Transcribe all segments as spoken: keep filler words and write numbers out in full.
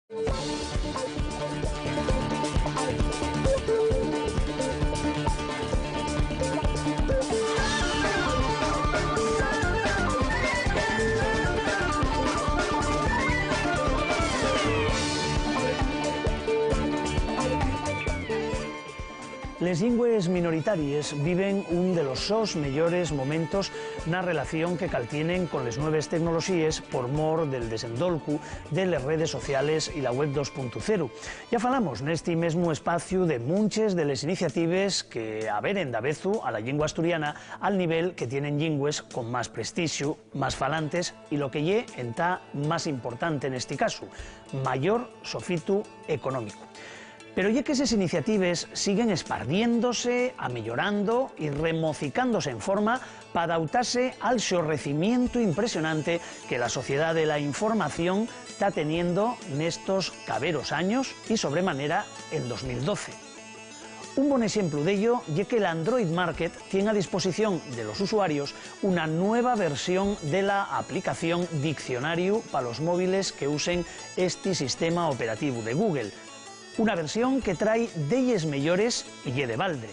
Les llingües minoritaries viven un de los sos meyores momentos na relación que caltienen con les nueves tecnoloxíes por mor del desendolcu de les redes sociales y la web dos punto cero. Ya falamos nesti mesmu espaciu de munches de les iniciatives que averen davezu a la llingua asturiana al nivel que tienen llingües con más prestixu, más falantes y, lo que ye entá más importante nesti casu, mayor sofitu económicu. Pero ye que eses iniciatives siguen espardiéndose, ameyorando y remocicándose en forma p'adautase al xorrecimientu impresionante que la sociedá de la información ta teniendo nestos caberos años y, sobremanera, en dos mil doce. Un bon exemplu d'ello ye que l'Android Market tien a disposición de los usuarios una nueva versión de la aplicación Diccionariu pa los móviles que usen esti sistema operativu de Google, una versión que trai delles meyores y ye de balde.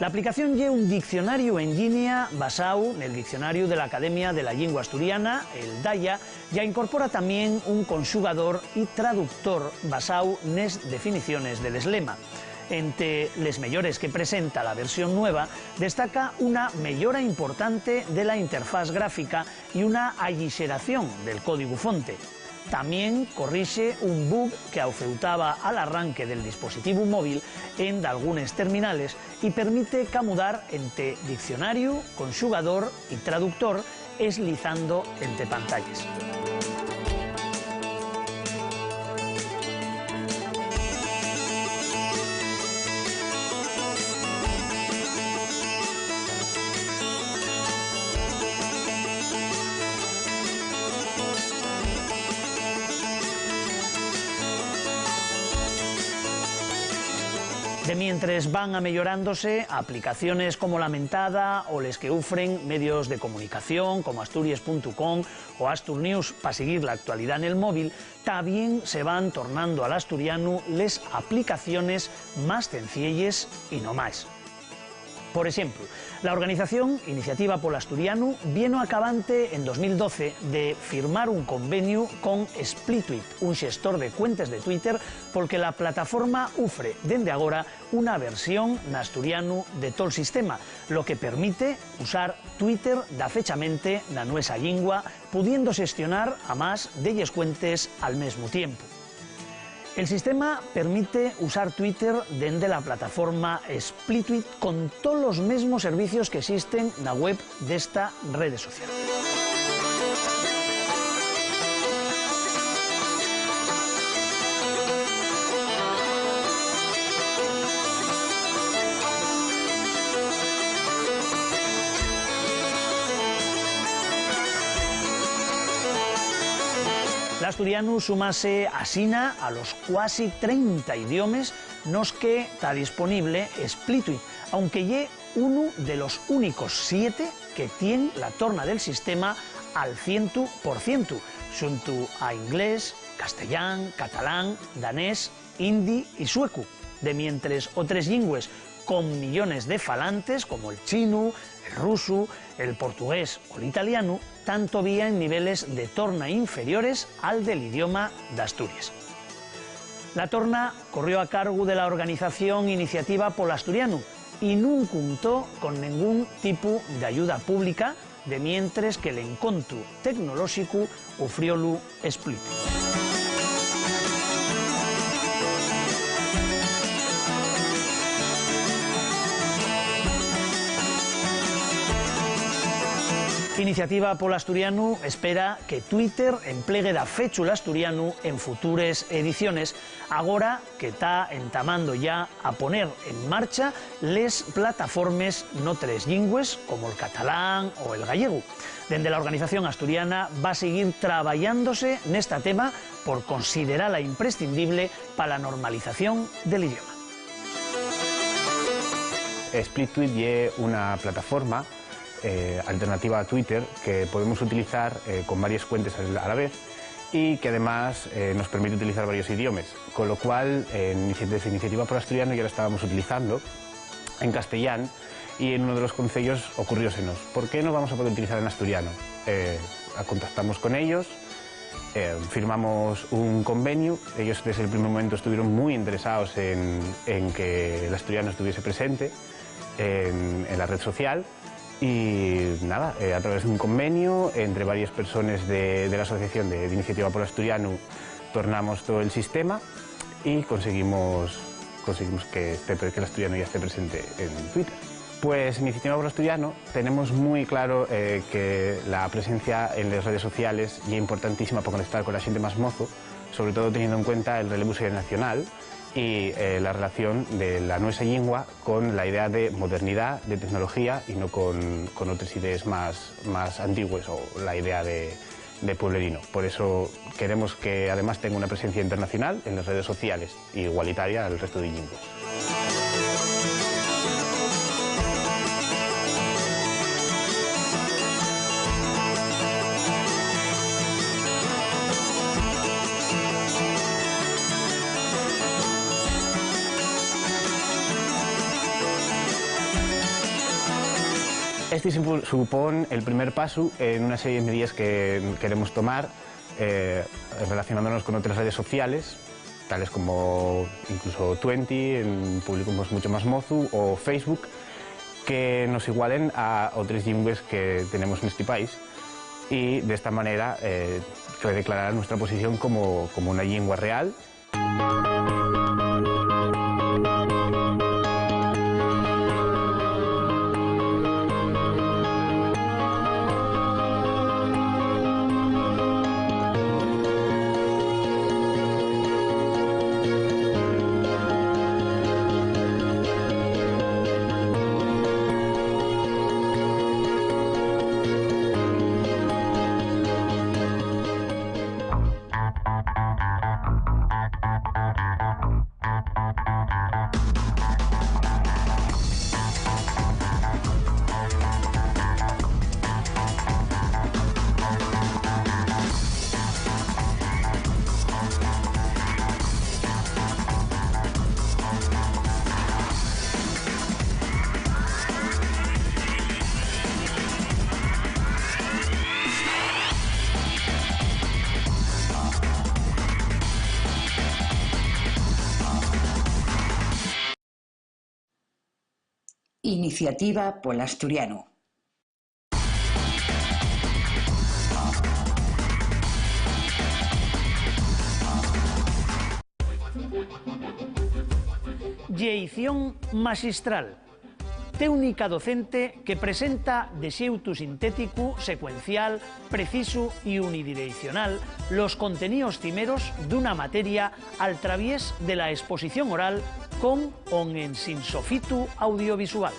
L'aplicación ye un diccionariu en llinia basáu nel Diccionariu de l'Academia de la Llingua Asturiana, el DAIA, ya incorpora tamién un conxugador y traductor basáu nes definiciones de l'eslema. Ente les meyores que presenta la versión nueva, destaca una meyora importante de la interfaz gráfica y una allixeración del códigu fonte. Tamién corrixe un bug que afeutaba al arranque del dispositivu móvil en dalgunes terminales y permite camudar ente diccionariu, conxugador y traductor eslizando ente pantalles. De mientres van ameyorándose aplicaciones como La Mentada o les que ufren medios de comunicación como Asturias punto com o Astur News pa siguir l'actualidá nel móvil, tamién se van tornando al asturianu les aplicaciones más cencielles y no más. Por exemplu, la organización Iniciativa pol Asturianu vieno acabante en dos mil doce de firmar un conveniu con Splitwit, un xestor de cuentes de Twitter, pol que la plataforma ufre dende agora una versión n'asturianu de tol sistema, lo que permite usar Twitter dafechamente na nuesa llingua, pudiendo xestionar a más delles cuentes al mesmu tiempu. El sistema permite usar Twitter dende la plataforma Splitwit con tolos mesmos servicios qu'esisten na web d'esta rede social. L'asturianu súmase asina a los cuasi trenta idiomes nos que ta disponible Splitwit, aunque ye unu de los únicos siete que tien la torna del sistema al cientu por cientu, xuntu a inglés, castellán, catalán, danés, hindi y suecu, de mientres otres llingües con millones de falantes, como'l chinu, el rusu, el portugués o l'italianu, tán tovía en niveles de torna inferiores al del idioma d'Asturies. La torna corrió a cargu de la organización Iniciativa pol Asturianu y nun cuntó con nengún tipu d'ayuda pública, de mientres que l'encontru tecnolóxicu ufriólu Splitwit. Iniciativa pol Asturianu espera que Twitter emplegue dafechu l'asturianu en futures ediciones, agora que ta entamando ya a poner en marcha les plataformes n'otres llingües, como'l catalán o el gallegu. Dende la organización asturiana va siguir trabayándose nesta tema por considerala imprescindible pa la normalización del idioma. Splitwit ye una plataforma, eh, alternativa a Twitter que podemos utilizar, eh, con varias cuentes a la vez, y que además, eh, nos permite utilizar varios idiomes, con lo cual, eh, inici-, desde Iniciativa por Asturiano ya lo estábamos utilizando en castellán y en uno de los concellos ocurriósenos: "¿Por qué no vamos a poder utilizar en asturiano?". Eh, contactamos con ellos, eh, firmamos un convenio, ellos desde el primer momento estuvieron muy interesados en, en que el asturiano estuviese presente en, en la red social. Y nada, eh, a través d'un convenio entre varias persones de, de la Asociación de, de Iniciativa por Asturianu, tornamos todo el sistema y conseguimos, conseguimos que, este, que l'asturianu ya esté presente en Twitter. Pues, Iniciativa por Asturiano, tenemos muy claro, eh, que la presencia en les redes sociales ye importantísima pa conectar con la xente más mozo, sobre todo teniendo en cuenta el relevu xeneracional y, eh, la relación de la nuesa llingua con la idea de modernidá, de tecnología, y no con, con otres idees más, más antigües, o la idea de, de pueblerino. Por eso queremos que además tenga una presencia internacional en les redes sociales, y igualitaria al resto de llingües. Esti supu-, supón el primer pasu en una serie de medides que queremos tomar, eh, relacionándonos con otras redes sociales, tales como incluso Twenty, en un público, pues, mucho más mozu, o Facebook, que nos igualen a otres llingües que tenemos nesti país, y de esta manera, eh, que declarar nuestra posición como, como una llingua real. Iniciativa pol Asturianu. Lleición maxistral. Téunica docente que presenta de xeutu sintéticu, secuencial, precisu y unidireicional los conteníos cimeros d'una materia al traviés de la esposición oral con o ensin sofitu audiovisual.